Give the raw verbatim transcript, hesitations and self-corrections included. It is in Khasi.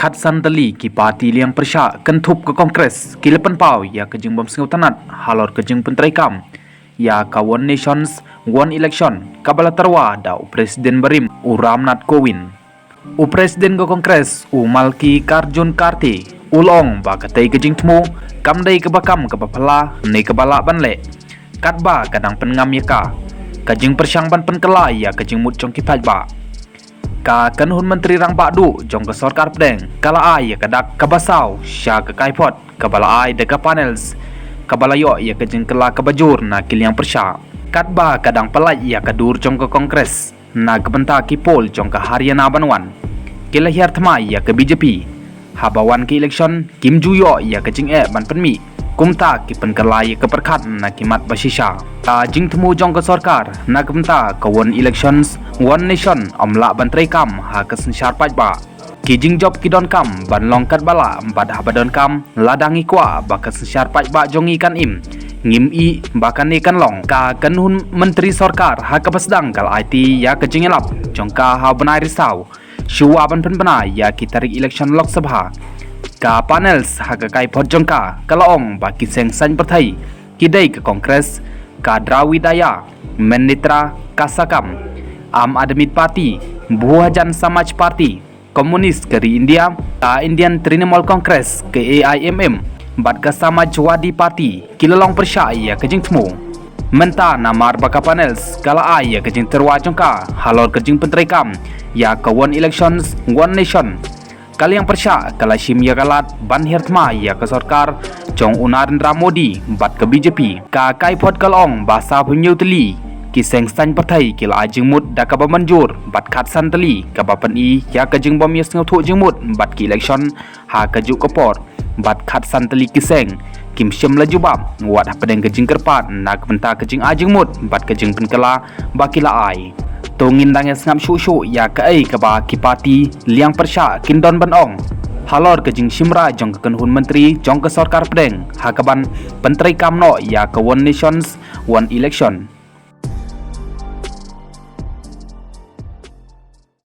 Khatsan tylli ki party liang pyrshah kynthup ka Congress ki la pynpaw ïa ka jingbym sngewtynnat halor ka jingpyntreikam ïa ka One Nations One Election kaba la tyrwa da u President barim u Ram Nath Kovind. U President ka Congress u Mallikarjun Kharge u la ong ba katei ka jingthmu kam dei kaba kam kaba phylla ne kaba lah ban leh, katba ka dang pynngam ïa ka ka jingpyrshang ban pynkylla ïa ka jingmut jong ki paidbah. Ka kynhun myntri rangbah duh jong ka sorkar pdeng ka la ai ïa ka dak kaba saw sha ka kaiphod kaba la ai da ka panels kaba la ïoh ïa ka jingkylla kaba jur na ki liang pyrshah, katba ka dang pyllait ïa ka dur jong ka Congress na ka bynta ki poll jong ka Haryana ban wan. Ki la hiar thma ïa ka B J P haba wan ka election kim ju ïoh ïa ka jingeh ban pynmih, kumta ki pynkylla ïa ka pyrkhat na ki mat ba shisha. Ka jingthmu jong ka sorkar na ka bynta ka One Elections One Nation ym lah ban treikam ha ka synshar paidbah. Ki jingjop ki donkam ban long katba lah bad haba donkam lada ngi kwah ba ka synshar paidbah jong ngi kan im, ngim ïohi ba kane kan long. Ka kynhun myntri sorkar ha kaba sdang ka la aiti ïa ka jingïalap jong ka ha u bnai Risaw shuwa ban pynbna ïa ki tarik election Lok Sabha. Ka panels ha ka kaiphod jong ka ka la ong ba ki seng saiñ pyrthei ki dei ka Congress, ka Dravidaya Munnetra Kazhagam, Aam Aadmi Party, Bahujan Samaj Party, Komunis ka ri India, ka Indian Trinamool Congress, ka A I M M bad ka Samajwadi Party ki la long pyrshah ïa ka jingthmu. Mynta namar ba ka panels ka la ai ïa ka jingtyrwa jong ka halor ka jingpyntreikam ïa ka One Elections One Nation, ka liang pyrshah ka la shim ïa ka lad ban hiar thma ïa ka sorkar jong u Narendra Modi bad ka B J P. Ka kaiphod ka la ong ba sawphew hynñiew tylli ki seng saiñ pyrthei ki la ai jingmut da kaba mynjur bad khatsan tylli kaba pyni ïa ka jingbym ïasngewthuh jingmut bad ki election ha kajuh ka por, bad khatsan tylli ki seng kim shym la jubab wat hapdeng ka jingkyrpad na ka bynta ka jingai jingmut bad ka jingpynkylla ba ki la ai. To ngin dang ïa sngap shuh shuh ïa kaei kaba ki party liang pyrshah kin don ban ong halor ka jingshim rai jong ka kynhun myntri jong ka sorkar pdeng ha kaban pyntreikam noh ïa ka One Nations One Election.